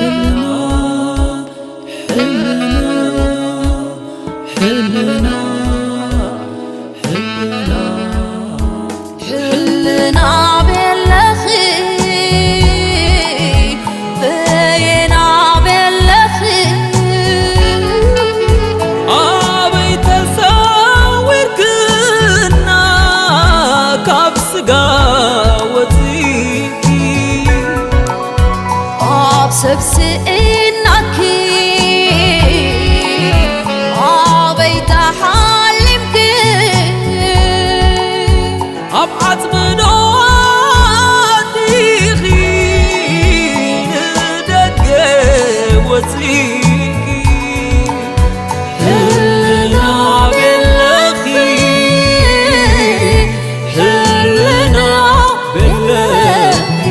ሕልና፣ ሕልና፣ ሕልና፣ ሕልና ቤለኺ፣ በየና ቤለኺ፣ ኣበይ ተሰዊርክና ካብ ስጋ ወፂእኪ፣ ኣብ ሰብ ስኢናኪ ኣበይ ተሓሊምኪ፣ ኣብ ዓጽሚ ዶ ኣቲኺ ንደገ ወጺእኪ፣ ህልና ቤለኺ፣ ህልና ቤለኺ።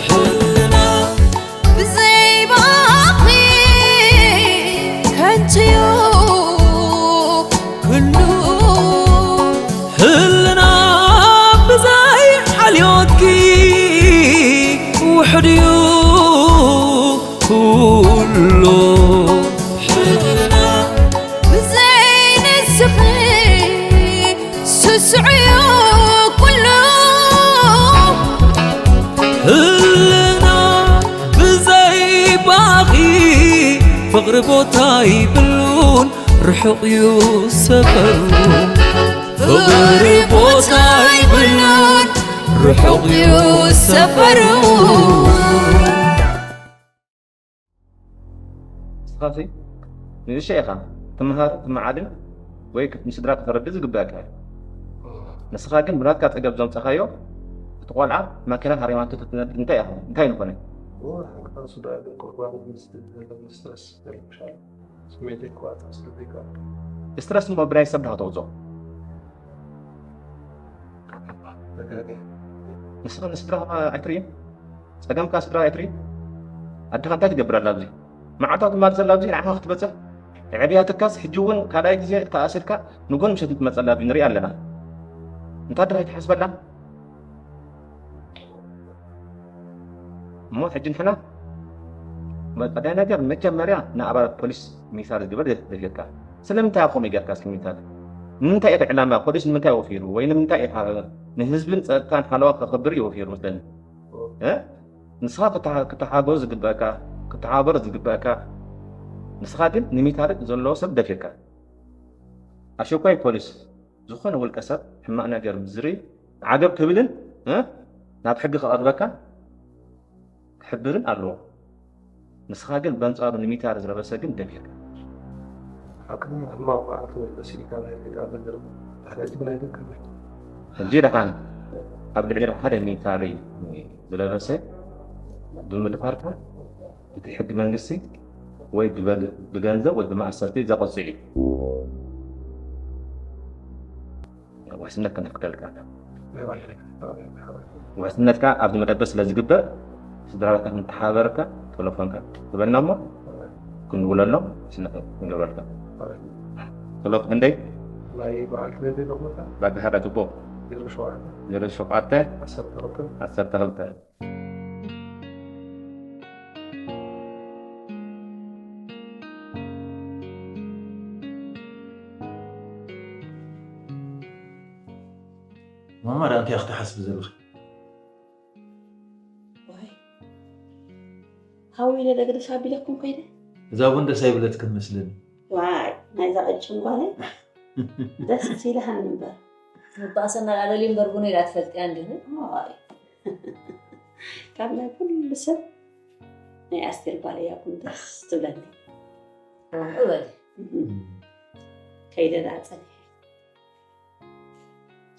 ህልና ብዘይ ባኺ ከንቱ'ዩ ኩሉ። ህልና ብዘይ ሓልዮትኪ ውሑድ'ዩ ኩሉ። ህልና ብዘይ ንስኺ ስሱዕ'ዩ ኩሉ። ህልና ብዘይ ባኺ ፍቕሪ ቦታ ይብሉን ርሑቕ እዩ ሰፈሩ። ፍቕሪ ቦታ ይብሉን ርሑቕ እዩ ሰፈሩ። ንስኻሲ ንእሽቶ ኢኻ፣ ትምሃር፣ ትመዓድን ወይ ክት-፣ ንስድራ ከተረድእ ዝግበኣካ እዩ። ንስኻ ግን ብናትካ ጸገም ዘምጻኻዮ፣ እቲ ቆልዓ ማኪና ሃሪማቶ ተትነድ እንታይ ኢኻ? እንታይ ንኾነ? እዎ፣ ሓንቀፋ ስድራ ግን ቁርባን ምስ ዘለኒ ስትረስ ይረብሻል። ስሜተይ ክቆጻጸር ስለ ዘይክእል። ስትረስ እሞ ብናይ ሰብ ዲኻ ተውጽኦ? ንስኻ ንስድራኻ ኣይትርእይን? ጸገምካ ስድራ ኣይትርእይን? ኣድኻ እንታይ ትገብር ኣላ ኣብዚ? መዓልታዊ ትማል ዘላ ኣብዚ ንዓኻ ክትበጽሕ፣ የዕብያትካስ ሕጂ እውን ካልኣይ ግዜ ተኣሲርካ ንጎን ምሸት ትመጸላ ኣብዚ ንሪኣ ኣለና። እንታ ኣድኻ ኣይትሓስበላ? እሞ ሕጂ ንሕና ቀዳይ ነገር መጀመርያ ንኣባላት ፖሊስ ሚሳር ዝግበር ደፊርካ። ስለምንታይ ከምኡ ጌርካ እስኪ ሚሳር? ንምንታይ ኢኻ ዕላማ ፖሊስ ንምንታይ ወፊሩ? ወይ ንምንታይ ኢኻ ንህዝብን ጸጥታን ሓለዋ ከኽብር እዩ ወፊሩ መስለኒ። እ? ንስኻ ክተሓ-፣ ክተሓጎዝ ዝግበእካ፣ ክተሓባበር ዝግበእካ፣ ንስኻ ግን ንሚታርቅ ዘለዎ ሰብ ደፊርካ። ኣሸኳይ ፖሊስ ዝኾነ ውልቀ ሰብ ሕማቕ ነገር ምስ ዝርኢ ዓገብ ክብልን፣ እ? ናብ ሕጊ ከቐርበካ ክሕብርን ኣለዎ። ንስኻ ግን በንጻሩ ንሚታር ዝረበሰ ግን ደፊርካ። ሓቅን ሕማቕ መዓልቲ መለስ ኢልካ ናይ ጌጋ ነገር ድሕሪ ሕጂ ብናይ ደገ። ሕጂ ደሓን ኣብ ልዕሊ ሓደ ሚታሪ ዝለበሰ ብምድፋርካ እቲ ሕጊ መንግስቲ ወይ ብበል-፣ ብገንዘብ ወይ ብማእሰርቲ ዘቐጽዕ እዩ። ውሕስነት ከነፍቅደልካ። ውሕስነትካ ኣብዚ መደበር ስለ ዝግበር፣ ስድራ ቤትካ ክንተሓባበረካ፣ ቴሌፎንካ ትበልና እሞ፣ ክንውለሎም፣ ውሕስነት ክንገብረልካ። ቴሌፎን ክንደይ? ናይ በዓል ክንደይ ኣለኹ መታ? ባቢ ሓደ ጽቡቕ። ዜሮ ሸውዓተ። ዜሮ ሸውዓተ። ዓሰርተ ክልተ። ዓሰርተ ክልተ። ማማ ደኣ እንታይ ክትሓስቢ ዘለኺ? ዋይ፣ ሃው ኢለ ደገደስ ኣቢለኩም ከይደ። እዛ ቡን ደስ ኣይብለትክን መስለኒ። ዋይ፣ ናይዛ ቅጭን ጓለይ ደስ ኢላሃኒ እምበር። መባእሰና ኣደልዩ እምበር ቡነይ ደኣ ትፈልጥያ እንዲኺ? ዋይ፣ ካብ ናይ ኩሉ ሰብ ናይ ኣስቴር ጓል እያ ቡን ደስ ትብለኒ። ከምኡ በሊ። እም። ከይደ ደኣ ጸኒሐ።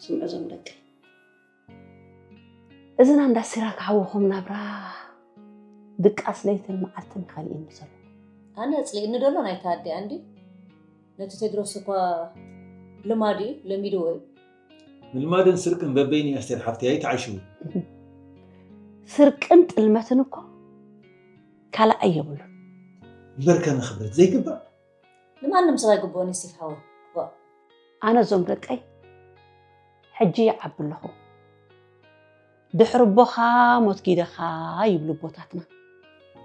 ስምዑ እዞም ደቀይ። እዝና እንዳሲራ ክዓወኹም ናብራ ድቃስ ለይትን መዓልትን ይኸልእኒ ዘሎ። ኣነ ኣጽሊእኒ ደሎ ናይታ ኣዲኣ እንድዩ። ነቲ ቴድሮስ እኳ ልማድ እዩ፣ ለሚድዎ እዩ። ምልማድን ስርቅን በበይኑ እዩ ኣስቴር ሓፍተይ፣ ኣይትዓሽዊ። ስርቅን ጥልመትን እኮ ካልኣይ የብሉን። እምበር ከመ ክብረት ዘይግባእ። ንማንም ሰብ ኣይግብኦን እዩ ስቲፍ ሓወይ። ዋ። ኣነ እዞም ደቀይ ሕጂ ይዓቢ ኣለኹ። ድሕሪ ኣቦኻ ሞት ጊደኻ ይብሉ ኣቦታትና።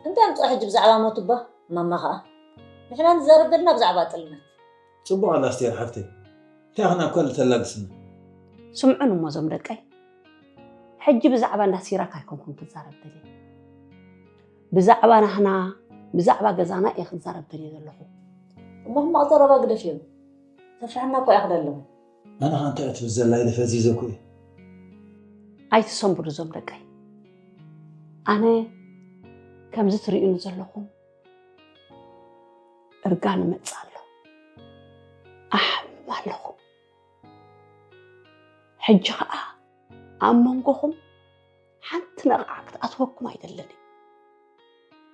እንታይ ኣምፅኦ ሕጂ ብዛዕባ ሞት ኣቦ ማማ ኸዓ? ንሕና ንዛረብ ዘለና ብዛዕባ ጥልመት። ጽቡቕ ኣላ ኣስቴር ሓፍተይ። እንታይ ኸና እኳ ልተላግስና። ስምዑን እሞ እዞም ደቀይ። ሕጂ ብዛዕባ እንዳ ሲራክ ኣይኮንኩን ክዛረብ ደልየ። ብዛዕባ ናህና፣ ብዛዕባ ገዛና እየ ክዛረብ ደልየ ዘለኹ። እሞ ሕማቕ ዘረባ ግደፍዮም። ተፍርሐና እኮ እያ ክደለኹ። ኣነ ኸኣ እንታይ እትብል ዘላ ኢለ ፈዚዘ እኮ እየ። ኣይትሰንብዱ እዞም ደቀይ። ኣነ ከምዚ ትርእዩኒ ዘለኹም እርጋን እመጽእ ኣለኹ። ኣሕምም ኣለኹ። ሕጂ ኸኣ ኣብ መንጎኹም ሓንቲ ነቕዓ ክትኣትወኩም ኣይደልን እየ።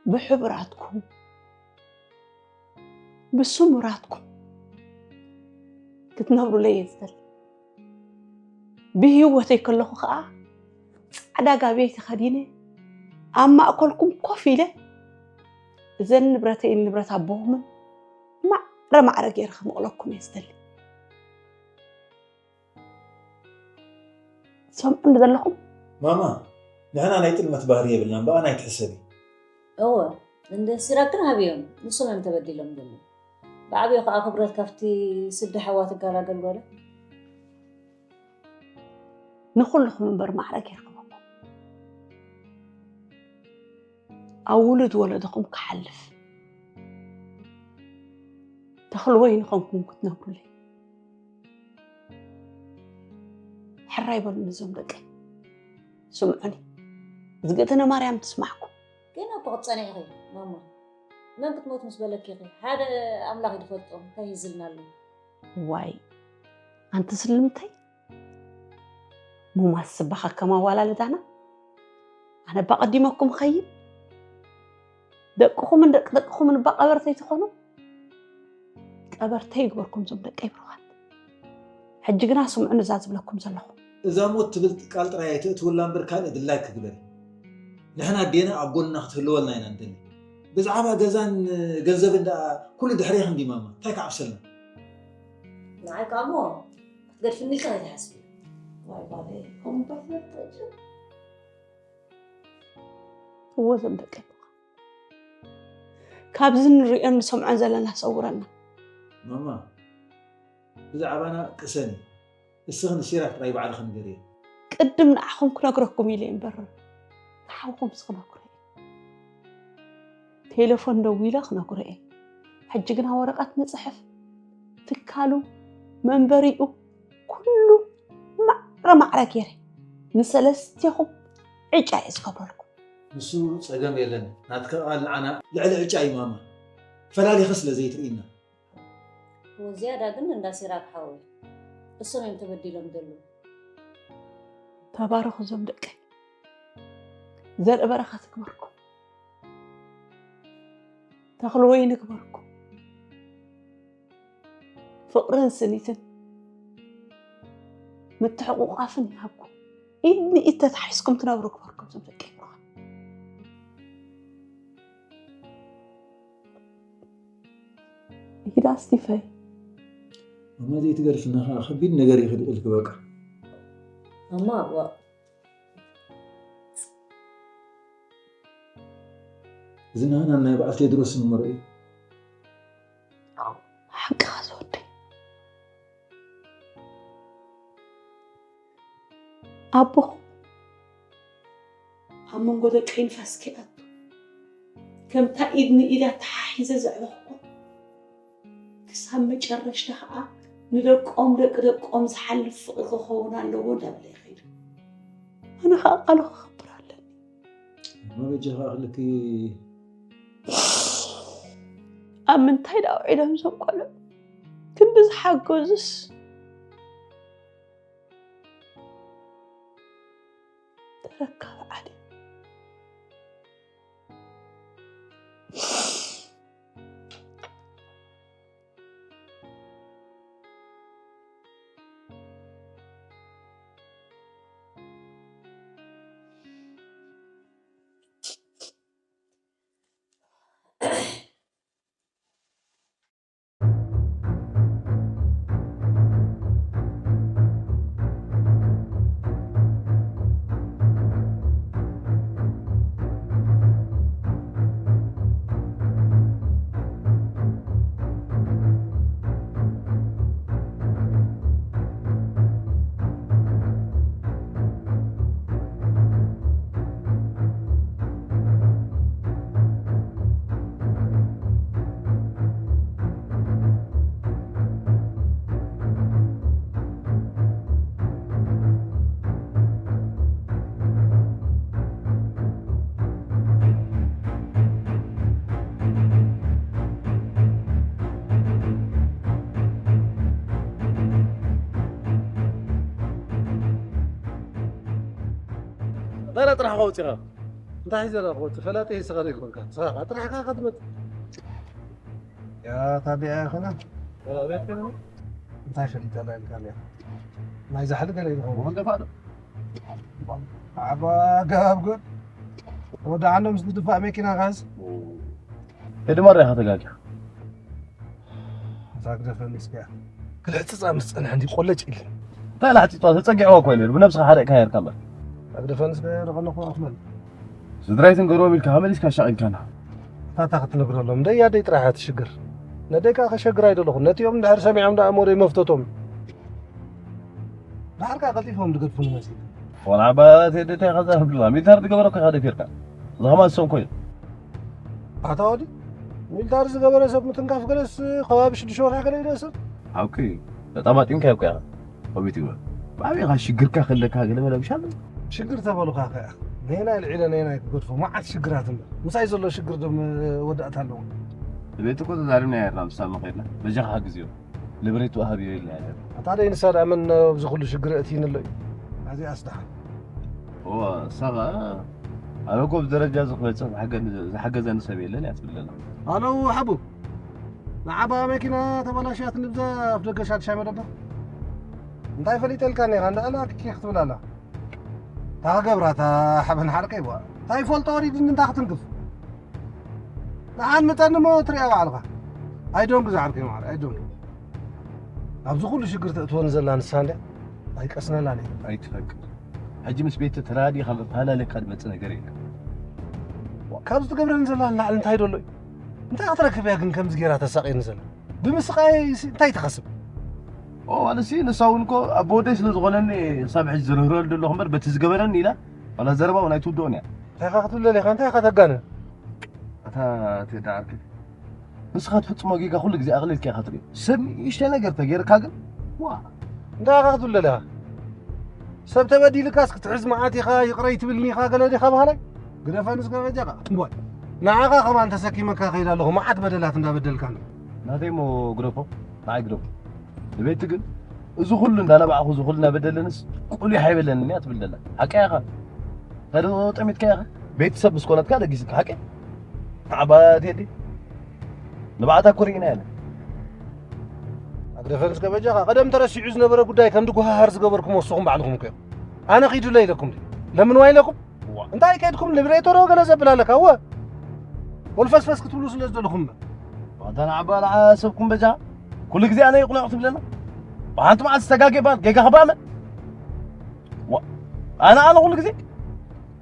ብሕቡራትኩም፣ ብስሙራትኩም ክትነብሩለይ እየ ዝደሊ። ብህይወተይ ከለኹ ኸኣ ጻዕዳ ጋብየይ ተኸዲነ ኣብ ማእከልኩም ኮፍ ኢለ እዘን ንብረተይን ንብረት ኣቦኹምን ማዕረ ማዕረ ገይረ ክምቕለኩም እየ ዝደሊ። ትሰምዑኒ ዘለኹም? ማማ፣ ንሕና ናይ ጥልመት ባህሪ የብልናን፣ ብኣና ኣይትሕሰቢ። እወ፣ እንደ ሲራክ ግን ሃብዮም፣ ንሶም እዮም ተበዲሎም ዘለዉ። ብዓብዮ ከዓ ክብረት ካብቲ ስዲ ሓዋ ትገላገል ጓለ። ንኹልኹም እምበር ማዕረ ገይርክምኩም። ኣብ ውሉድ ወለድኹም ክሓልፍ ተኽሊ ወይኒ ኾንኩም ክትነብሩለይ። ሕራይ በሉኒ እዞም ደቀይ። ስምዑኒ። ዝግእትነ ማርያም ትስማዕኩም። ገና እኮ ክትጸንሒ ኢኺ ማማ። መን ክትሞት ምስ በለኪ ኢኺ? ሓደ ኣምላኽ እዩ ዝፈልጦ እንታይ ሂዝልና ኣሎ። ዋይ፣ ኣንቲ ስልምተይ። ሙማስ ስባኻ ከም ኣዋላልዳና። ኣነ ባቐዲመኩም ኸይድ። ደቅኹምን ደቂ ደቅኹምን እባ ቀበርተይ ትኾኑ። ቀበርተይ ይግበርኩም ዞም ደቀይ ብሩኻት። ሕጂ ግና ስምዑኒ እዛ ዝብለኩም ዘለኹ። እዛ ሞት ትብል ቃል ጥራይ ኣይተእትውላ እምበር ካልእ ድላይኪ ግበሪ። ንሕና ኣዴና ኣብ ጎንና ክትህልወልና ኢና ንደሊ። ብዛዕባ ገዛን ገንዘብን ደኣ ኩሉ ድሕሬኺ እንዲ ማማ፣ እንታይ ክዓብሰልና? ንዓይ ከኣ እሞ ክትገድፍኒ ኢልኪ ከይትሓስቢ። ዋይ ጓለይ፣ ከምኡ እባ ትበል ጠጭ። እወ ዞም ደቀይ ብሩኻት። ካብዚ ንርእዮን ንሰምዖን ዘለና ሰውረና። ማማ፣ ብዛዕባና ቅሰኒ። እስኺ ንሲራክ ጥራይ ባዕልኺ ንገርዮ። ቅድም ንዓኹም ክነግረኩም ኢለ እየ እምበር፣ ንሓውኹምስ ክነግሮ እየ። ቴሌፎን ደዊለ ክነግሮ እየ። ሕጂ ግና ወረቐት ንጽሕፍ። ትካሉ፣ መንበሪኡ፣ ኩሉ ማዕረ ማዕረ ገይረ ንሰለስቴኹም ዕጫ እየ ዝገብረልኩም። ንሱ ጸገም የለን። ናትኪ ቃል ንዓና ልዕሊ ዕጫ እዩ ማማ። ፈላሊኺ ስለ ዘይትርእይና። ወዝያዳ ግን እንዳ ሲራክ ሓወይ፣ እሶም እዮም ተበዲሎም ዘለዉ። ተባረኹ እዞም ደቀይ። ዘርኢ በረኸት ይግበርኩም። ተኽሊ ወይኒ ይግበርኩም። ፍቕርን ስኒትን ምትሕቑቓፍን ይሃብኩም። ኢድ ንኢድ ተታሒዝኩም ትነብሩ ይግበርኩም እዞም ደቀይ ብሩኻት። ይዳ ስቲፈይ። ማማ ዘይትገድፍና ኸዓ ከቢድ ነገር እዩ ክድቅልኪ በቃ። ማማ፣ ዋ። እዚ ናህና ናይ በዓል ቴድሮስ ንመርኦ እዩ። ሓቅኻ ዝወደይ። ኣቦኹም ኣብ መንጎ ደቀይ ንፋስ ከይኣቱ፣ ከምታ ኢድ ንኢድ ኣተሓሒዘ ዘዕበኹዎ፣ ክሳብ መጨረሽታ ኸኣ ንደቆም ደቂ ደቆም ዝሓልፍ ፍቕሪ ክኸውን ኣለዎ እንዳበለ ይኸይዱ። ኣነ ኸኣ ቃሉ ክኽብር ኣለኒ። እሞ በጃኻ ክልኪ ኣብ ምንታይ ደኣ ውዒሎም እዞም ቆልዑ? ክንዲ ዝሓገዙስ ተረካቢ ዓዲ። ጥራሕ ከውፅኻ እንታይ ዘላ ክወፅእ ፈላጠ ይስኻ ዘይኮንካ ስኻ ጥራሕካ ክትመፅእ ያ ታዲያ ይኾና እንታይ ፈሊጠላ ኢልካ ያ ናይ ዛሕሊ ገለ ይኸውን ወንደፋ ዓባ ገባብ ግን ወደ ዓለም ምስ ትድፋእ መኪና ካስ ሄድማር ኢኻ ተጋጊኻ እዛ ግደፈኒ እስኪ ክልሕፅፃ ምስ ፀንሐ እንዲ ቆለጭ ኢለ እንታይ ላሕፂፃ ተፀጊዕዋ እኮ ኢለ ብነብስኻ ሓደቅካ ሄርካ እምበር እዛ ግደፈኒ እስኪ ደቐለኹ ኣኽመል ስድራይ ትንገርዎም ኢልካ ከመሊስካ ኣሻቒልካና እታታ ክትነግረሎም ደይ ኣደይ ጥራሕ ትሽግር ነደይ ከዓ ከሸግር ኣይደለኹ ነቲኦም ድሕር ሰሚዖም ደኣ ሞደይ መፍተቶም ድሓር ከዓ ቀልጢፎም ዝገድፉ ንመስል ዋላ ዓባያት የደታይ ከዛ ህብሉላ ሚልታር ዝገበረ እኮ ኢኻ ደፊርካ እዚ ከማን ዝሰንኮ እዩ ኣታ ወዲ ሚልታሪ ዝገበረ ሰብ ምትንካፍ ገለስ ከባቢ ሽዱሽተ ወርሒ ገለ ይደስር ሓውኪ ተጣማጢምካ ይብካ ኢኻ ከቢት ይግበር ብዓብኻ ሽግርካ ከለካ ገለ መለብሻ ኣሎ ሽግር ተበሉኻ ከያ ነየናይ ልዒለ ነየናይ ክገድፎ መዓት ሽግራት እምበር ምሳይ ዘሎ ሽግር ዶ መወዳእታ ኣለዎ ቤት እኮ ተዛሪብና ርና ምሳማ ከድና በጃኻ ግዜዮ ንብሬቱ ሃብዮ ኢልና ኢና ኣታ ደይ ንሳ ደኣ መን ኣብዚ ኩሉ ሽግር እእትይኒ ኣሎ እዩ ኣዚኣስ ደሓን እወ እሳ ኸኣ ኣነ እኮ ብደረጃ እዚ ክበጽሕ ዝሓገ- ዝሓገዘኒ ሰብ የለን እያ ትብል ዘላ ኣለው ሓቡ ንዓባ መኪና ተበላሽያት ንብዛ ኣፍ ደገ ሻድሻይ መደበር እንታይ ፈሊጠልካ ኔራ እንዳ ኣላ ክኪ ክትብል ኣላ እታ ክገብራ እታ ሓበን ሓርቀይ ዋ እንታይ ይፈልጦ ወሪድኒ እንታይ ክትንክፍ ንዓን ምጠኒ እሞ ትሪኣ ባዕልኻ ኣይዶንግ ዝዓርከይ ማዕረ ኣይዶንግ ኣብዚ ኩሉ ሽግር ተእትወኒ ዘላ ንሳ እንድያ ኣይቀስነላን እየ ኣይትፈቅድ ሕጂ ምስ ቤት ተራዲኻ መፈላለካ ዝመፅእ ነገር የለን ካብዚ ትገብረኒ ዘላ ንላዕሊ እንታይ ደሎ እዩ እንታይ ክትረክብ እያ ግን ከምዚ ገይራ ተሳቅየኒ ዘላ ብምስቃይ እንታይ ትኸስብ ዋለሲ ንሳ እውን እኮ ኣቦ ወደይ ስለ ዝኾነኒ ሳብ ሕጂ ዝርህረሉ ዘለኹ እምበር በቲ ዝገበረኒ ኢላ ዋላ ዘረባ እውን ኣይትውድኦን እያ እንታይ ካ ክትብለል ኢኻ እንታይ ካ ተጋነ ኣታ ቴዳ ዓርከይ ንስኻ ትፍጽሞ ጌጋ ኩሉ ግዜ ኣቕሊልካ ኢኻ ትሪኦ። ሰብ ንእሽተይ ነገር ተገይርካ ግን ዋ እንታይ ኢኻ ክትብል ደሊኻ? ሰብ ተበዲልካስ ክትሕዝ መዓት ኢኻ ይቕረ ይትብልኒ ኢኻ ገለ ዲኻ በሃላይ? ግደፈንስ ገበጃኻ እምቧይ ንዓኻ ከማን ተሰኪመካ ከይድ ኣለኹ መዓት በደላት እንዳበደልካኒ። ናተይ እሞ ግደፎ ንዓይ ግደፎ። ንቤቲ ግን እዚ ኩሉ እንዳነባዕኹ እዚ ኩሉ እናበደለንስ ቁሊሕ ኣይበለንን እያ ትብል ደላ። ሓቀይ ኢኻ። ተደጠሚትካ ኢኻ ቤተሰብ ምስ ኮነትካ ደጊስካ ሓቂ ንዓባ ቴዲ ንባዕታ እኮ ርኢና ኢና ኣግደፈን እስከ በጃኻ ቀደም ተረሲዑ ዝነበረ ጉዳይ ከም ድጓሃሃር ዝገበርኩም ወስኹም ባዕልኹም እኮ ኣነ ኺዱለ ኢለኩም ለምንዋ ኢለኩም እንታይ ከድኩም ንብሬቶ ዶ ገለ ዘብል ኣለካ እወ ወልፈስፈስ ክትብሉ ስለ ዝደለኹም ኣታ ንዓባ ንዓ ሰብኩም በጃ ኩሉ ግዜ ኣነ ይቁለቕ ትብለና ብሓንቲ መዓልቲ ዝተጋገ ባል ጌጋ ክባመ ኣነ ኣነ ኩሉ ግዜ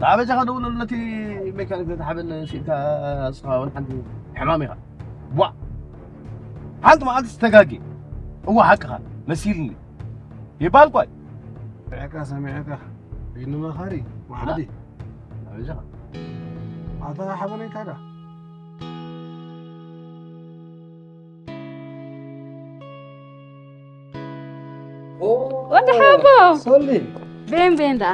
ንዓ በጃኻ ደውለሉ ነቲ ሜካኒክ ነቲ ሓበን ስኢልካ ንስኻ እውን ሓንቲ ሕማም ኢኻ ዋ ሓንቲ መዓልቲ ዝተጋጌ እዋ ሓቅኻ መሲልኒ ይባል ኳይ ስሚዕካ ሰሚዕካ ይንመኻሪ ማሓዲ ኣበጃኻ ኣታ ሓበነይታ ዳ ወዲ ሓቦ ሶሊ ቤን ቤን ዳ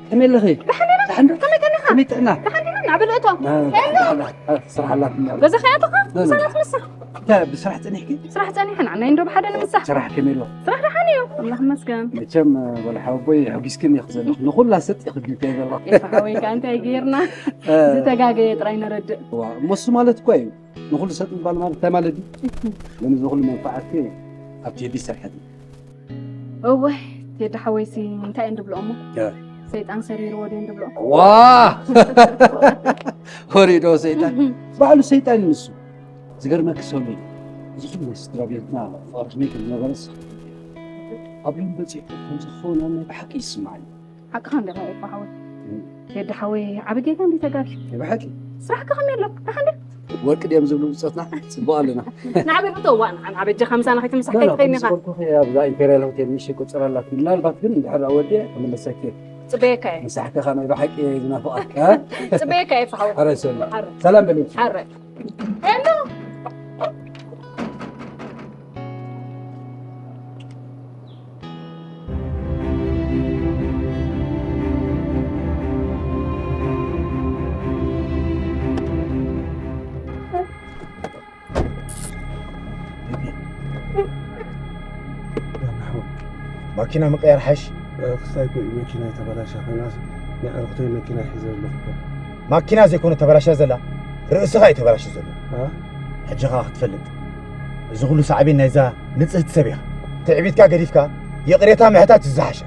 ከመይ ኣለኺ? ደሓን ኢና። ደሓን ዶ? ከመይ ቀኒኻ? ከመይ ጥዕና? ደሓን ኢና። ናብ ልእቶ። ና፣ ና፣ ና፣ ና፣ ስራሕ ኣላትና። ገዛ ኸያ ተኻ? ና፣ ና። ምሳና ትምሳሕ። እንታይ፣ ብስራሕ ጸኒሕኪ? ስራሕ ጸኒሐ፣ ንዓና እንዶ ብሓደ ንምሳሕ። ስራሕ ከመይ ኣሎ? ስራሕ ደሓን እዩ። ኣምላኽ ይመስገን። መቸም፣ ወላ ሓወቦይ፣ ኣሕጒስክኒ ኢኺ ዘለኺ። ንኹላ ሰጥ ኢኺ ድምተይ ዘለኺ። ኤፋ ሓወይ ከኣ እንታይ ገይርና? እ። ዝተጋገየ ጥራይ ነረድእ። ዋ፣ እሞ እሱ ማለት እኮ እዩ። ንኹሉ ሰጥ ምባል ማለት እንታይ ማለት ድዩ? ሎሚ እዚ ኩሉ መንፋዓትኪ ኣብ ቴዲ ዝሰርሐት እዩ። እወ ቴዲ ሓወይሲ እንታይ እንድብሎ እሞ ሰይጣን ሰሪርዎ ድዩ እንድብሎ ዋ ወሪዶ ሰይጣን ባዕሉ ሰይጣን እዩ ንሱ ዝገርመኪ ሰሉ እዚ ኩሉ ናይ ስድራ ቤትና ፍቕሪ ከመይ ከም ዝነበረስ ኣብዮም በፂሑ ከምዚ ክኸውን ናይ ብሓቂ ይስማዓኒ ሓቅኻ እንዲኻ ኤፋ ሓወይ ቴዲ ሓወይ ዓቢ ጌጋ እንዲ ተጋጊ ናይ ብሓቂ ስራሕካ ከመይ ኣሎ ደሓን ዶ ወርቂ ድዮም ዝብሉ ብፆትና ፅቡቅ ኣለና ንዓበይ ብቶ ዋ ንዓበጀኻ ምሳና ከይትምሳሕ ከይትኸይኒ ኢኻ ዝበልኩኺ ኣብዛ ኢምፔርያል ሆቴል ምሽ ቁፅር ኣላትኒ ምናልባት ግን እንድሕር ኣወዲአ ክምለሰኪ ፅበየካ እየ ምሳሕክኻ ናይ ብሓቂ ዝናፍቐካ ፅበየካ እየ ፍሓወ ሕረ ሰሉ ሰላም በሊ ሕረ ሄሎ ማኪና ምቅያር ሓሽ ክስታይ እኮ እዩ መኪና የተበላሸ ኮይናስ ናይ ዕርክተይ መኪና ሒዘ ኣለኹ እኮ። ማኪና ዘይኮነ ተበላሽያ ዘላ፣ ርእስኻ እዩ ተበላሽዩ ዘሎ። አ? ሕጂ ኸኣ ክትፈልጥ፣ እዚ ኩሉ ሳዕቤን ናይዛ ንጽህቲ ሰብ ኢኻ። ትዕቢትካ ገዲፍካ ይቕሬታ ምሕታት እዩ ዝሓሸ።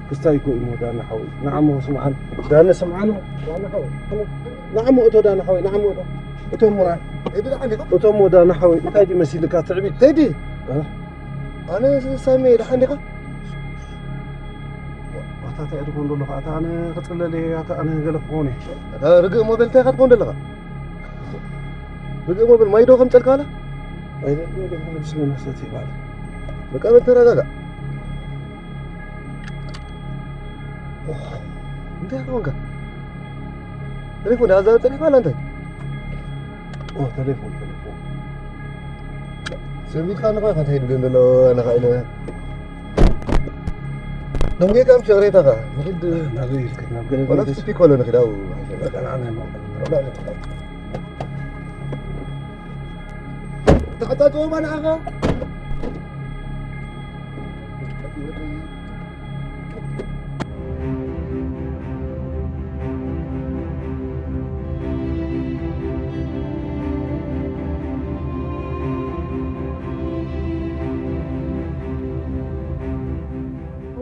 ክስታይ እኮ እዩ ዳና ሓወይ። ንዓሞ ስምዓን። ዳነ ስምዓን። ዳነ ሓወይ። ንዓሞ እቶ ዳነ ሓወይ፣ ንዓሞ እቶ። እቶ ሙራ። እቶ ሞ ዳነ ሓወይ፣ እንታይ ድዩ መሲልካ ትዕቢት? ቴዲ። እ? ኣነ ሳሚ፣ ደሓን ዲኻ? ኣታ እንታይ ኢኻ ትኾን ዘለኻ? ኣታ ኣነ ክጽለል እየ፣ ኣታ ኣነ ገለ ክኾን እየ። ኣታ ርግእ ሞበል እንታይ ኢኻ ትኾን ዘለኻ? ርግእ ሞበል ማይ ዶ ከምጸልካ ኣላ? ኣይደለም፣ ደሞ ምስ መነሰት ይባል። በቃ በል ተረጋጋ። ኦህ፣ እንታይ ኢኻ ኮንካ? ቴሌፎን ኣዛብ ጸኒሕካ ኣላ እንታይ? ኦ፣ ቴሌፎን፣ ቴሌፎን። ሰሚዕካ ኣለኻ፣ እንታይ ድብል ዘሎ፣ ኣነ ኸኣ ኢለ። ደንጎይካ ምስ ሸቕሬታኻ፣ ንኽድ ናበይ ኢልካ? ናብ ገለ ወላ ገለ ስፒክ ወለ ንኽድ፣ ኣው፣ በቃ፣ ንዓና ኢና። ተዓጻጽወማ ንዓኻ።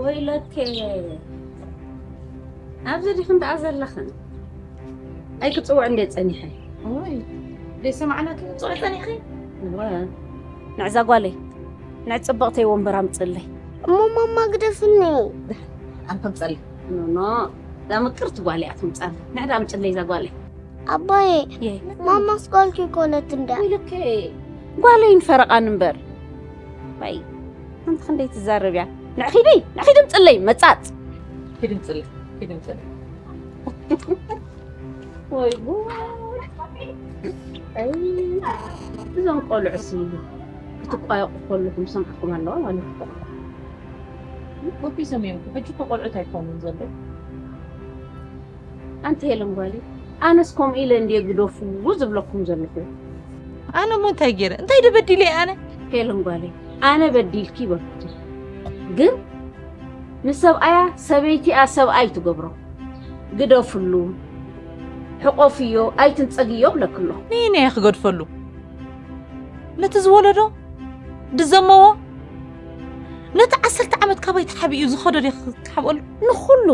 ወይለከ፣ ኣብዚ ዲኽን ደኣ ዘለኽን? ኣይክጽውዕ እንደ ጸኒሐ። ወይ፣ ዘይሰማዕናኪ ምጽዋዕ ጸኒኺ? እወ፣ ንዕዛ ጓለይ፣ ንዕጽብቕተይ ወንበር ኣምጽለይ። እሞ ማማ ግደፍኒ። ኣንተ ምጸለይ። ኖ፣ ኖ፣ እዛ ምቅርቲ ጓለይ ኣትምጻለይ። ንዕዳ ኣምጽለይ እዛ ጓለይ። ኣባዬ፣ የ። ማማስ ጓልኪ ኮነት እንዳ? ኢልከ ጓለይን ፈረቓን እምበር። ባይ፣ ኣንቲ ክንደይ ትዛረብ እያ። ንዕኺዲ፣ ንዕኺዲ ምጽለይ፣ መጻጽ። ኪዲ ምጽለይ፣ ኪዲ ምጽለይ። ወይ ጉድ። ኣይ፣ እዞም ቆልዑ ሲ ክትቋየቑ ከለኹም ሰምዕኩም ኣለዋ ማለት እዩ። ኮፒ ሰሚዕኩም፣ ሕጂ እኮ ቆልዑት ኣይኮኑን ዘለዉ። ኣንቲ ሄለን ጓለይ፣ ኣነስ ከምኡ ኢለ እንድየ ግደፉ ዝብለኩም ዘለኹ። ኣነ እሞ እንታይ ገይረ? እንታይ ዶ በዲለ ኣነ? ሄለን ጓለይ፣ ኣነ በዲልኪ ይበልኩ። ግን ንሰብኣያ ሰበይቲኣ ሰብኣይ ትገብሮ። ግደፍሉ፣ ሕቆፍዮ፣ ኣይትንጸግዮ ብለኪ ኣለኹ። ንየናይ እየ ክገድፈሉ? ነቲ ዝወለዶ? ድዘመዎ? ነቲ ዓሰርተ ዓመት ካባይ ተሓቢኡ ዝኸዶ ድየ ክትሓብኦሉ? ንኹሉ፣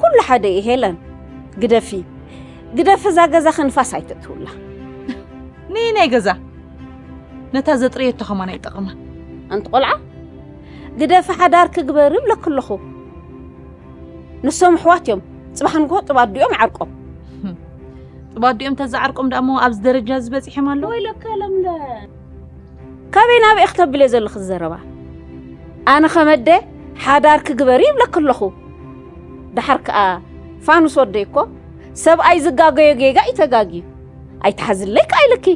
ኩሉ ሓደ እዩ ሄለን። ግደፊ፣ ግደፊ እዛ ገዛ ከንፋስ ኣይተእትውላ። ንየናይ ገዛ? ነታ ዘጥረየቶ ከማን ኣይጠቕማ። ኣንቲ ቆልዓ፣ ግደፊ ሓዳር ክግበር ይብለኪ ኣለኹ። ንሶም ኣሕዋት እዮም። ጽባሕ ንግሆ ጥብ ኣዲኦም ዓርቆም። ጥብ ኣዲኦም ተዘዓርቆም ደኣ እሞ ኣብዚ ደረጃ እዚ በጺሖም ኣለዉ? ወይለከ ለምለም። ካበይ ናበይ እየ ክተብልዮ ዘለኺ ዘረባ? ኣነ ከም ኣደ ሓዳር ክግበር ይብለኪ ኣለኹ። ደሓር ከኣ ፋኑስ ወደይ እኮ ሰብኣይ ዝጋገዮ ጌጋ እዩ ተጋግዩ። ኣይትሓዝለይ ከኣ ኢልኪ።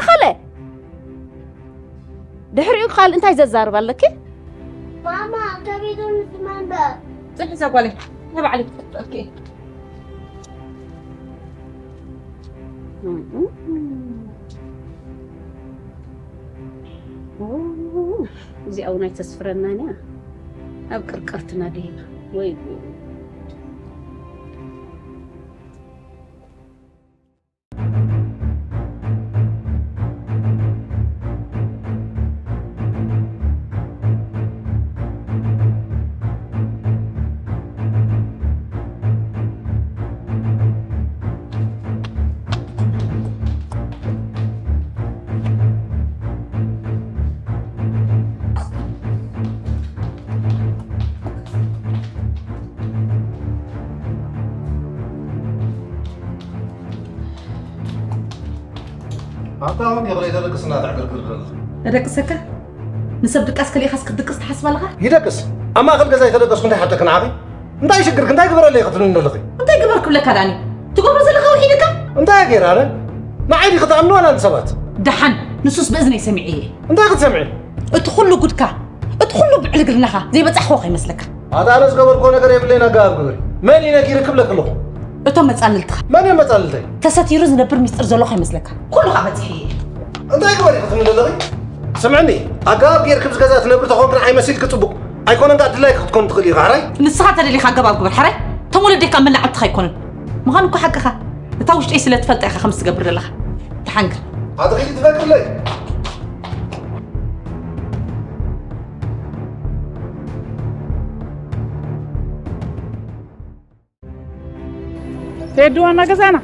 ኣኸለ። ድሕሪኡ ካልእ እንታይ ዘዛርብ ኣለኪ? ማማ፣ ከቢዱ ምስ መንበር። ጽንሒ እዛ ጓለይ፣ ንባዕለይ ክጥፍጠልኪ እየ። እዚኣ እውን ኣይተስፍረናን እያ። ኣብ ቅርቅርትና ደይና። ወይ ጉድ። ኣታ ኣሁን የቕረይ ተደቅስና ተዕግርግር ዘለኻ። ተደቅሰካ? ንሰብ ድቃስ ከሊእኻስ ክትድቅስ ትሓስብ ኣለኻ? ይደቅስ። ኣብ ማእከል ገዛ ይተደቀስኩ እንታይ ሓተክ ንዓኺ? እንታይ ሽግርክ? እንታይ ግበረለይ ክትብልኒ ኣለኺ? እንታይ ግበር ክብለካ ዳኒ? ትገብሮ ዘለኻ ውሒድካ? እንታይ ገይረ ኣነ? ንዓይ ዲኺ ትኣምኒ ዋላ ንሰባት? ደሓን፣ ንሱስ ብእዝነይ ሰሚዐ እየ። እንታይ ክትሰምዒ? እቲ ኩሉ ጉድካ፣ እቲ ኩሉ ብዕልግርናኻ ዘይበጻሕክዎ ከይመስለካ። ኣታ ኣነ ዝገበርክዎ ነገር የብለይን ኣገባብ ግበሪ። መን እዩ ነጊሩ ክብለክ ኣለኹ? እቶም መጻልልትኻ። መን እዮም መጻልልተይ? ተሰቲሩ ዝነብር ሚስጥር ዘሎ ከይመስለካ። ኩሉ ኸኣ በጺሐ እየ። እንታይ ግበሪ ክትብሊ ዘለኺ? ስምዕኒ፣ ኣገባብ ጌርኪ ኣብዚ ገዛ ትነብሪ ተኾንኪ ንዓይ መሲልኪ ጽቡቕ። ኣይኮነን ከኣ ድላይካ ክትኮን ትኽእል ኢኻ፣ ሕራይ? ንስኻ ተደሊኻ ኣገባብ ግበር፣ ሕራይ? እቶም ወለደይካ መላዕብትኻ ኣይኮኑን። ምዃኑ እኮ ሓቅኻ። እታ ውሽጠይ ስለ ትፈልጣ ኢኻ ከምዚ ትገብር ዘለኻ። ደሓን ግን። ኣትኺዲ ትፈቅድለይ? ቴዲ ዋና ገዛና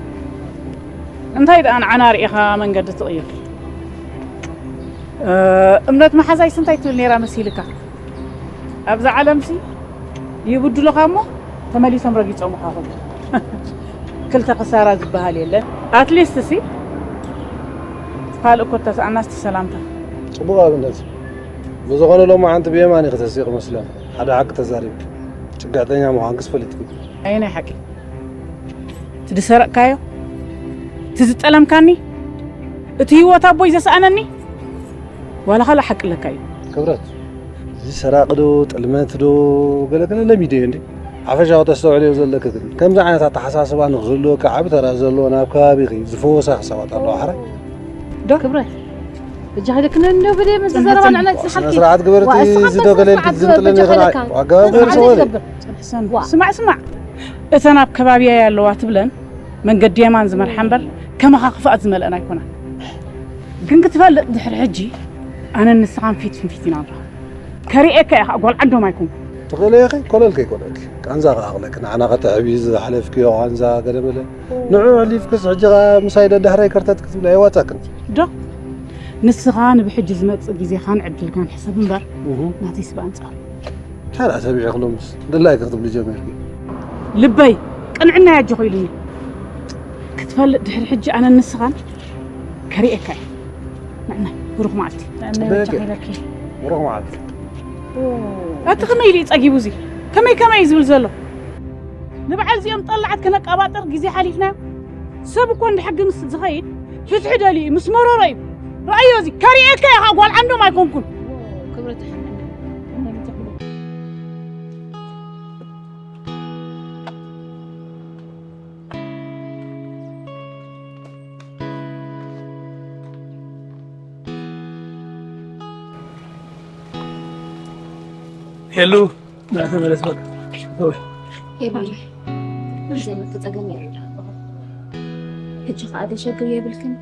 እንታይ ደኣ ንዓና ርኢኻ መንገዲ ትቕይር? እ፣ እምነት መሓዛይስ እንታይ ትብል ነይራ መሲልካ? ኣብዛ ዓለምሲ ይብድሉኻ እሞ ተመሊሶም ረጊጾም ይኾኑ። ክልተ ክሳራ ዝበሃል የለን። ኣትሊስት ሲ ካልእ እኮ ተሰኣናስ ሰላምታ። ጽቡቕ ኣብነት። ብዝኾነ ሎማዓንቲ ብየማን ኢኺ ተሲኺ መስለን። ሓደ ሓቂ ተዛሪብኪ። ጭግዕተኛ ምዃንክስ ፈሊጥኪ። ኣየናይ ሓቂ? እቲ ዝሰረቕካዮ? እቲ ዝጠለምካኒ? እቲ ህይወት ኣቦይ ዘስኣነኒ? ዋላ ካልእ ሓቂ ኣለካ እዩ። ክብረት፣ እዚ ሰራቂ ዶ ጥልመት ዶ ገለ ገለ ለሚዶ እዩ እንዴ? ሓፈሻዊ ተስተውዕልዮ ዘለኪ ግን ከምዚ ዓይነት ኣተሓሳስባ ንክህልወካ ዓቢ ተራ ዘለዎ ናብ ከባቢኺ ዝፈወሳ ክሳባት ኣለዋ። ሓራይ ዶ ክብረት፣ እጃ ሄደክነ እንዶ ብደ ምስ ዘረባ ንዕና ትስሓልኪ። ስነ ስርዓት ግበርቲ። እዚ ዶ ገለ ኢልኪ ዝምጥለኒ ይኽእል። ኣገባብ ገበሪ ሰው። ስማዕ ስማዕ፣ እተን ኣብ ከባቢያ ኣለዋ ትብለን መንገዲ የማን ዝመርሓ እምበር ከማኻ ክፍኣት ዝመልአን ኣይኮናን። ግን ክትፈልጥ ድሕሪ ሕጂ ኣነ ንስኻን ፊት ንፊት ኢና ንረኸብ። ከርእየካ እየ ከዓ ጓል ዓንዶም ኣይኮንኩ። ትኽእለዮ ኸይ ኮለል ከይኮነልኪ ቃንዛ ከኣቕለኪ ንዓና ከተዕብዪ ዝሓለፍክዮ ቃንዛ ገለመለ ንዑ ሕሊፍክስ ሕጂ ከዓ ምሳይ ደዳሕረይ ከርተት ክትብሊ ኣይዋፃክን። ዶ ንስኻ ንብሕጂ ዝመፅእ ግዜኻን ዕድልካን ሕሰብ እምበር ናተይስ ብኣንፃር። ካልኣ ተቢዐ ክሎምስ ድላይኪ ክትብሊ ጀሚርኪ። ልበይ ቅንዕና ያጀኹ ኢሉኒ ክትፈልጥ ድሕሪ ሕጂ ኣነን ንስኻን ከርእየካ እየ። ንዕናይ ብሩኽ መዓልቲ። ብሩኽ መዓልቲ። ኣቲ ከመይ ኢሉ እዩ ጸጊቡ እዚ? ከመይ ከመይ እዩ ዝብል ዘሎ? ንበዓል እዚኦም ጠላዓት ከነቃባጥር ግዜ ሓሊፍናዮ። ሰብ እኮ እንድሕጊ ምስ ዝኸይድ ፍትሒ ደልዩ እዩ፣ ምስ መረሮ እዩ። ረኣዮ እዚ ከርእየካ እየ፣ ጓል ዓንዶም ኣይኮንኩን። ሄሉ፣ ና ተመለስ በቃ። ሄሉ፣ ዘመት ጸገም ይረዳ። ሕጂ ከኣ ደሸግር የብልክን።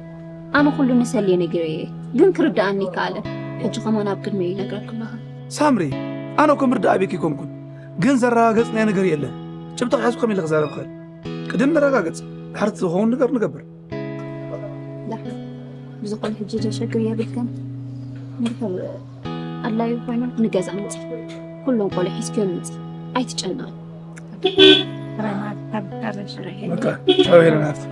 ኣነ ኩሉ ንሰልየ ነጊረዮ እየ፣ ግን ክርድኣኒ ይከኣለን። ሕጂ ከማን ኣብ ቅድሚኡ ይነግረኪ ኣለኹ። ሳምሪ፣ ኣነ እኮ ምርዳእ ኣበይኪ ኣይኮንኩን፣ ግን ዘረጋገጽናዮ ነገር የለን። ጭብጢ ክሕዝ ከመይ ኢለ ክዛረብ ክኽእል? ቅድም ንረጋገጽ፣ ድሕርቲ ዝኸውን ነገር ንገብር። ዳሕና ብዝኾነ ሕጂ ዘሸግር የብልክን። እንድሕር ኣድላዩ ኮይኑ ንገዛ ምጺ፣ ኩሎም ቆልዑ ሒዝክዮም ምጺ፣ ኣይትጨነቒ። በቃ ቻው ሄለን ሓፍቲ።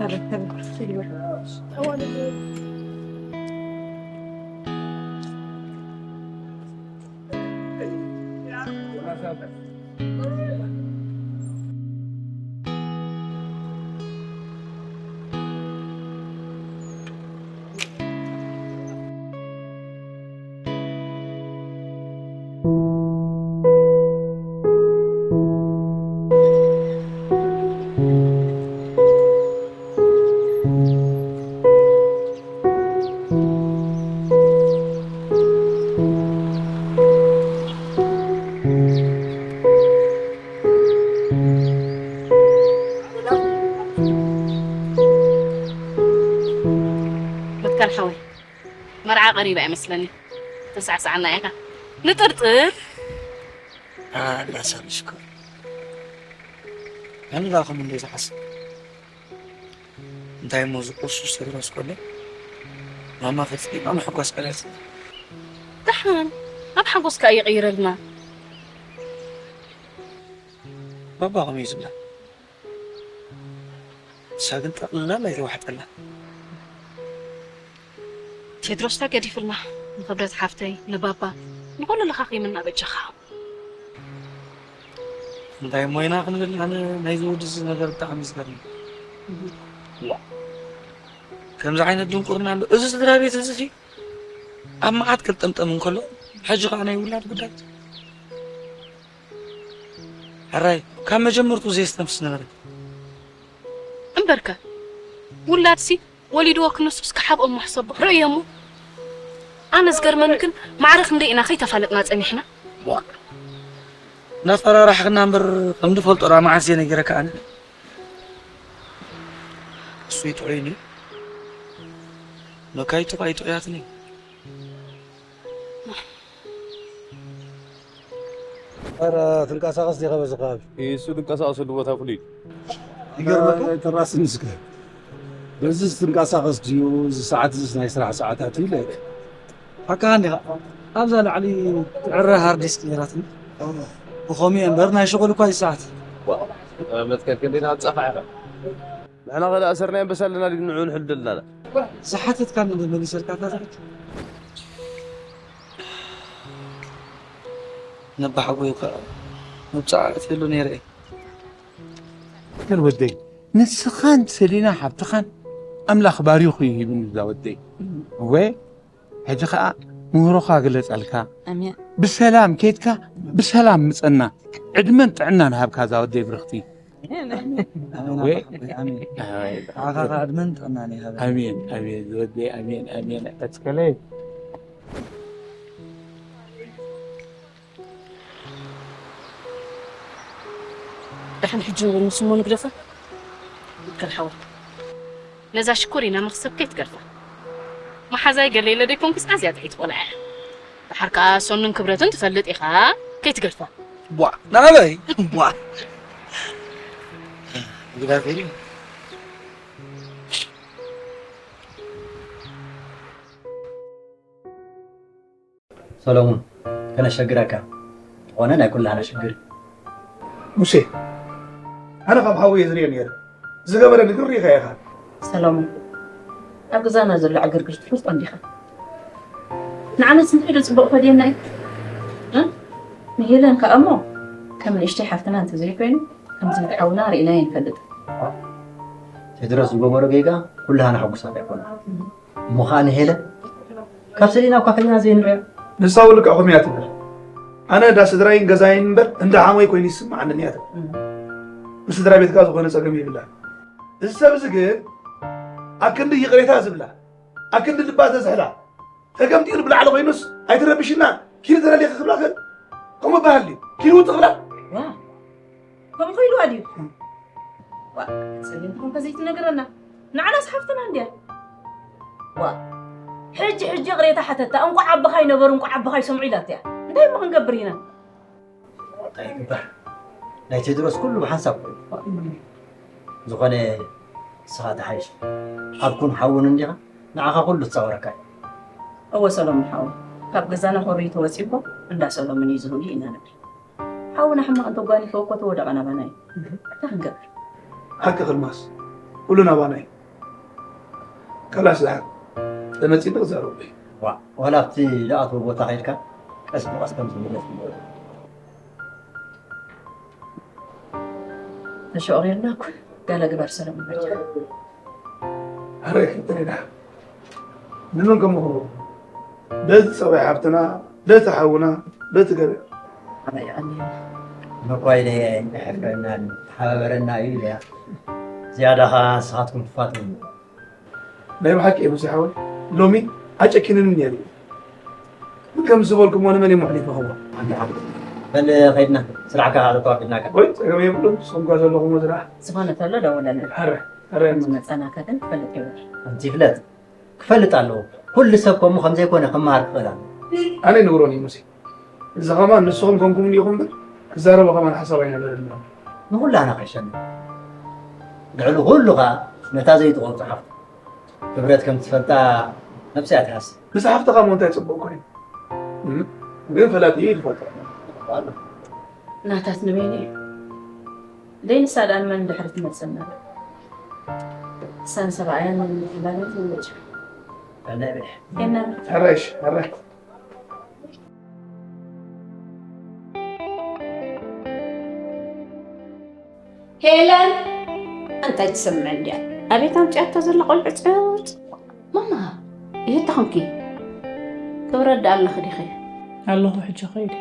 መትከል ሓወይ፣ መርዓ ቀሪባ እያ መስለኒ። ተሳዕሳዕና ኢኻ። ንጥርጥር። ኣላ ሰብ ሽኮር። ኣነ ዳኹም እንደ ዝሓስብ። እንታይ እሞ ዝቆሱ ቴድሮስ ከሎ ማማ ፈጺማ ምሕጓስ ቀለልቲ። ደሓን ኣብ ሓጎስካ ይቕይረልና። ባባ ከመይ ዝብላ? ንሳ ግን ጠቕልላ ኣይተዋሕጠላ። ቴድሮስ ተገዲፍልና ንክብረት ሓፍተይ ንባባ ንኹሉ ለኻኺምና በጃኻ። እንታይ እሞ ኢና ክንብል ኣነ ናይዚ ወዲ እዚ ነገር ብጣዕሚ ዝገርም። ዋ። ከምዚ ዓይነት ድንቁርና ኣሎ። እዚ ስድራ ቤት እዚ ሲ ኣብ መዓት ከልጠምጠም እንከሎ ሕጂ ከዓ ናይ ውላድ ጉዳይ። ሕራይ ካብ መጀመርቱ ዘየስተንፍስ ነበረ። እምበርከ ውላድሲ ወሊድዎ ክንሱስ ክሓብኦ እሞ ሕሰቦ ርእዮ እሞ ኣነ ዝገርመኒ ግን ማዕረ ክንደይ ኢና ከይተፋለጥና ጸኒሕና። እናፈራራሕክና እምበር ከም ንፈልጦ ዳ መዓስ እየ ነጊረካ ኣነ? እሱ ይጥዑይኒ። ሎካ ይጥዑ ኣይጥዑያትኒ። ኧረ ትንቀሳቐስ ዲኻ በዚ ከባቢ? እሱ ዝንቀሳቐሰሉ ቦታ ፍሉይ እዩ። ይገርመካ። ተራስ ምስከ በዚ ትንቀሳቐስ ድዩ? እዚ ሰዓት እዚ ናይ ስራሕ ሰዓታት እዩ ኢለ። ሓቃ እንዲኻ። ኣብዛ ላዕሊ ትዕረ ሃርድ ዲስክ ነይራትኒ። ብኸምኡ እየ እምበር ናይ ሽቑል እኳ ይሰዓት። መትከል ክንደይ ናት ጸፋ ኢኻ? ንሕና ኸ ደኣ ሰርናይ ኣንበሳ ኣለና ድዩ ንዕኡ ንሕል ደለና? ዝሓተትካኒ ዶ መሊሰልካ እታ ትሕት? ነባሓጎይ እኳ መብጽዓ ኣትየሉ ነይረ እየ። ግን ወደይ፣ ንስኻን ሰሊና ሓብትኻን ኣምላኽ ባሪኹ ይሂብን እዛ ወደይ። እወ፣ ሕጂ ኸኣ ምህሮኻ ግለጸልካ። ኣሜን። ብሰላም ኬድካ ብሰላም ምጸና። ዕድመን ጥዕናን ሃብካ እዛ ወደይ ብርኽቲ። ኣሜን። ኣሜን። ኣሜን። ኣሜን። ኣሜን። ኣሜን። ኣሜን። ኣሜን። ኣሜን። ኣሜን። ኣሜን። ኣሜን። ኣትከለይ። ደሓን ሕጂ እውን ምስ እሞ ንግደፋ። ይከል ሓወይ። ነዛ ሽኮሪና መኽሰብ ከይትገድፋ። መሓዛይ ገለ ኢለ ደይኮንኩስ ኣዝያ ጥዒት ቆልዓ እያ። ደሓር ከኣ ሰኑን ክብረትን ትፈልጥ ኢኻ። ከይትገድፋ። ቧዕ ናበይ? ቧዕ ግዳፊ። ሰሎሙን፣ ከነሸግረካ እንተኾነ ናይ ኩላህና ሽግር እዩ። ሙሴ፣ ኣነ ካብ ሓወይ እየ ዝርእዮ ነይረ። ዝገበረኒ ግን ርኢኻዮ ኢኻ። ሰሎሙን፣ ኣብ ገዛና ዘሎ ዕግርግር ትፈልጦ እንዲኻ። ንዓናስ እንታይ ዶ ጽቡቕ ፈድየና እዩ? እ? ንሄለን ከኣ እሞ ከም ንእሽተይ ሓፍትና እንተዘይኮይኑ፣ ከም ዝብቲ ሓውና ርኢናዮ ኣይንፈልጥን። ቴድሮስ ዝገበሮ ጌጋ ኩላህና ሕጉሳት ኣይኮናን። እሞ ኸኣ ንሄለን ካብ ሰሊና እኳ ፈሊና ዘይንሪኣ። ንሳ እውን ልክዕ ከምኡ እያ ትብል። ኣነ እንዳ ስድራይን ገዛይን እምበር እንዳ ሓሞይ ኮይኑ ይስምዓኒ እያ ትብል። እም። ንስድራ ቤትካ ዝኾነ ጸገም የብላን። እዚ ሰብ እዚ ግን ኣክንዲ ይቕሬታ ዝብላ፣ ኣክንዲ ልባ ዘዝሕላ፣ ተገምጢሉ ብላዕሊ ኮይኑስ ኣይትረብሽና፣ ኪዲ ተደሊኺ ክብላ ከ ከምኡ በሃል ድዩ? ኪዲ ውጽእ ክብላ? ዋ፣ ከምኡ ኢልዋ ድዩ? ዋ፣ ጸሊም ትኾንካ ዘይትነግረና። ንዓናስ ሓፍትና እንድያ። ዋ፣ ሕጂ ሕጂ ይቕሬታ ሓተታ። እንቋዕ ኣቦኻ ይነበሩ፣ እንቋዕ ኣቦኻ ይሰምዑ ኢላትያ። እንታይ እሞ ክንገብር ኢና? እንታይ ይግበር? ናይ ቴድሮስ ኩሉ ብሓንሳብ ኮይኑ። ዝኾነ ንስኻ ተሓይሽ። ኣብ ኩን ሓውን እንዲኻ፣ ንዓኻ ኩሉ ትጻወረካ እዩ። እወ ሰሎሙን ሓው፣ ካብ ገዛና ኮሪዩ ተወጺኡ እኮ እንዳ ሰሎሙን እዩ ዝህሉ ኢና ንብል። ሓውና ሕማቕ እንተጓኒፈ እኮ ተወደቐ ናባና እዩ። እንታይ ክንገብር? ሓቂ ክልማስ፣ ኩሉ ናባና እዩ። ከላስ ደሓን ተመጺና ክዛረበሉ እዩ። ዋ፣ ዋላ ኣብቲ ዝኣትዎ ቦታ ከይድካ ቀስ ብቐስ ከም ዝምለስ ንገሮ። ተሸቑሪርና እኮ ገለ ግበር ሰለሙን በጃ። ኣረ ክትሪዳ ንመን ከምኡ በዚ ጸባይ ሓብትና በቲ ሓውና በቲ ገበያ ኣበይ ኣነ መኳይለ ይሕፍረና ተሓባበረና እዩ ኢለያ። ዝያዳኻ ንስኻትኩም ትፋትዉ። ናይ ብሓቂ እዩ ሙሴ ሓወይ፣ ሎሚ ኣጨኪኑኒ ነይሩ። ግን ከም ዝበልኩሞ ንመን እየ መሕሊፍ ክህቦ? በል ከይድና፣ ስራሕካ ኣለካ ከይድናካ። ወይ ጸገም የብሉን፣ ንስኹም እኳ ዘለኹምዎ ስራሕ። ዝኾነ ተሎ ደውለልና። ኣረ፣ ኣረ። ከም ዝመጸናካ ግን ክፈልጥ ይብር። ከምቲ ይፍለጥ፣ ክፈልጥ ኣለዎ። ኩሉ ሰብ ከምኡ ከም ዘይኮነ ክመሃር ክኽእል ኣለዎ። ኣነ ይነግሮን እዩ ሙሴ። እዚ ኸማን ንስኹም ኮንኩም ኢኹም እምበር፣ ክዛረቦ ኸማን ሓሳብ ኣይነበረንን። ንኹላህና ከይሸነ። ልዕሊ ኩሉ ኸኣ ነታ ዘይትቖርጾ ሓፍቱ ክብረት ከም ትፈልጣ ነብሲ እያ ትሓስብ። ምስ ሓፍትኻ እሞ እንታይ ጽቡቕ ኮይኑ? እም? ግን ፈላጢ እዩ ዝፈልጦ። ናታት ንበይኑ እዩ። ደይ ንሳ ደኣ ንመን ድሕሪ ትመጽእና? ንሳን ሰብኣያን ንባልን ትምጭ። ኣነ ብሕ። የና። ሕራይሽ፣ ሕራይ። ሄለን፣ እንታይ ትሰምዕ እንድያ? ኣቤት ኣምጺኣቶ ዘላ ቆልዑ ጽጽ። ማማ፣ ይህታ ኾንኪ? ክብረት ደኣ ኣለኺ ዲኺ? ኣለኹ፣ ሕጂ ኸይድ።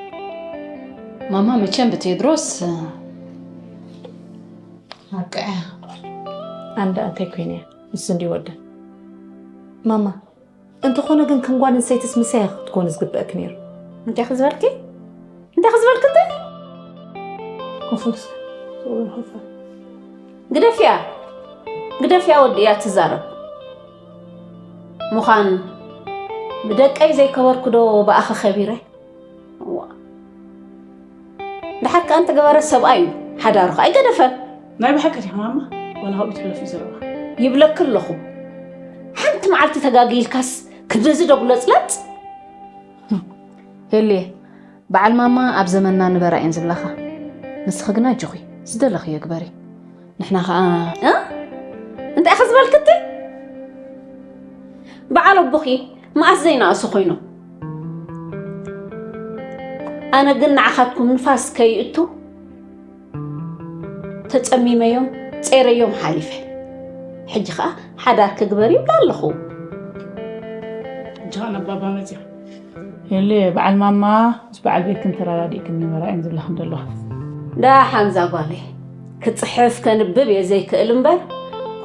ማማ፣ መቸም ብቴድሮስ፣ ኣብቅዐ። ኣንዳ እንታይ ኮይነ እያ? ንሱ እንዲ ወደ። ማማ፣ እንተኾነ ግን ከም ጓል ኣንስተይትስ ምሳይ ክትኮኒ ዝግበእኪ ነይሩ። እንታይ ክዝበልኪ? እንታይ ክዝበልኪ እንታይ? ግደፍያ፣ ግደፍያ፣ ወዲእያ ትዛረብ። ምዃን ብደቀይ ዘይከበርኩ ዶ ብኣኸ ከቢረ? እዋ። ድሓር ከኣ እንተገበረ ሰብኣይ እዩ፣ ሓዳሩ ከኣ ኣይገደፈን። ናይ ብሓቂ ድያ ማማ? ዋላ ካብኡ ትሕለፍ እዩ ዘለዋ። ይብለኪ ኣለኹ። ሓንቲ መዓልቲ ተጋጊልካስ ክንድዚ ዶ ጉለጽለጽ? ሄልየ፣ በዓል ማማ ኣብ ዘመንና ንበራ እየን ዝብላኻ። ንስኺ ግና ኣጆኺ፣ ዝደለኽዮ ግበሪ። ንሕና ኸኣ እ? እንታይ ኢኺ ዝበልክቲ? በዓል ኣቦኺ መኣስ ዘይነኣሱ ኮይኖም። ኣነ ግን ንዓኻትኩም ንፋስ ከይእቱ ተጸሚመዮም ጼረዮም ሓሊፈ። ሕጂ ኸኣ ሓዳር ክግበር ይብላ ኣለኹ። እጃ ነባባ መጽያ። የለ በዓል ማማ ምስ በዓል ቤትክን ተረዳዲእክን ንበራ እየን ዝብላኽን ዘለዋ። ደሓን ዛጓለይ፣ ክጽሕፍ ከንብብ እየ ዘይክእል እምበር፣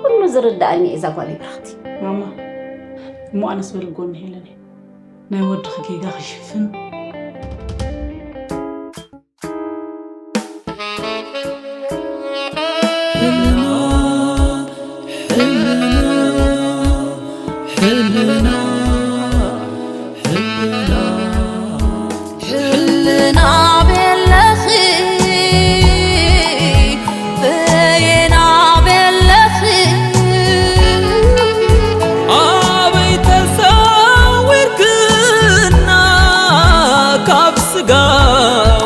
ኩሉ ዝርድኣኒ እየ ዛጓለይ ብርኽቲ። ማማ፣ እሞ ኣነስ በል ጎኒ ሄለኒ። ናይ ወድኺ ጌጋ ክሽፍን። ሕልና ቤለኺ በየና ቤለኺ ኣበይ ተሰዊርክና ካብ ስጋ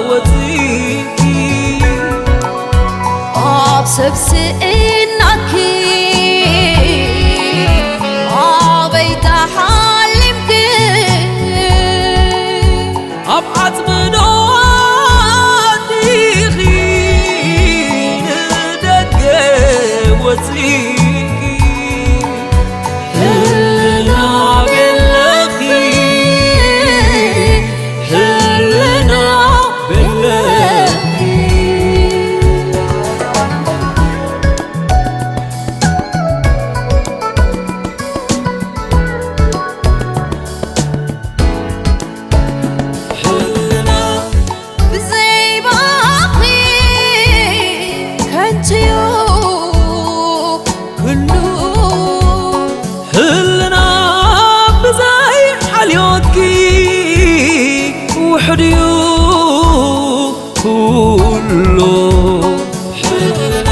ወፂእኪ ኣብ ሰብ ስእናኪ ኣበይ ተሓሊምኪ ኣብ ዓጽሚ ዶ ኣቲኺ ንደገ ወጺእኪ? ህልና ቤለኺ፣ ህልና ቤለኺ። ሕልና ብዘይ ባኺ ከንቱ'ዩ ኩሉ። ሕልና ብዘይ ሓልዮትኪ ውሑድ'ዩ ኩሉ። ሕልና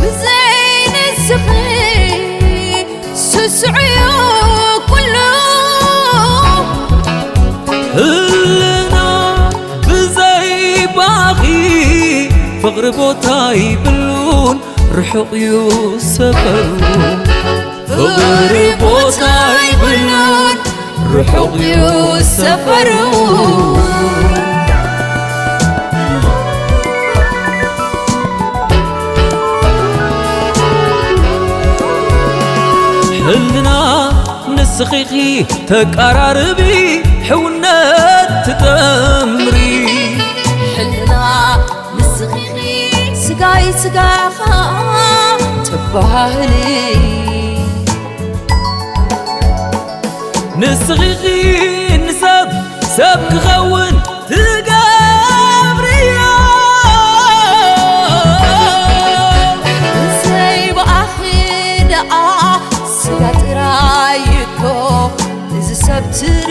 ብዘይ ንስኺ ስሱዕ'ዩ ኩሉ። ህልና ብዘይ ባኺ ፍቕሪ ቦታ ይብሉን ርሑቕ እዩ ሰፈሩ። ፍቕሪ ቦታ ይብሉን ርሑቕ እዩ ሰፈሩ። ሕልና ንስኺ ኢኺ ተቀራርቢ፣ ሕውነት ትጠምሪ። ሕልና ንስኺ ኢኺ ስጋይ ስጋኻ ተባህሊ። ንስኺ ኢኺ ንሰብ ሰብ ክኸውን ትገብርዮ። ብዘይ ብኣኺ ደኣ ስጋ ጥራይ እኮ እዚ ሰብ ትር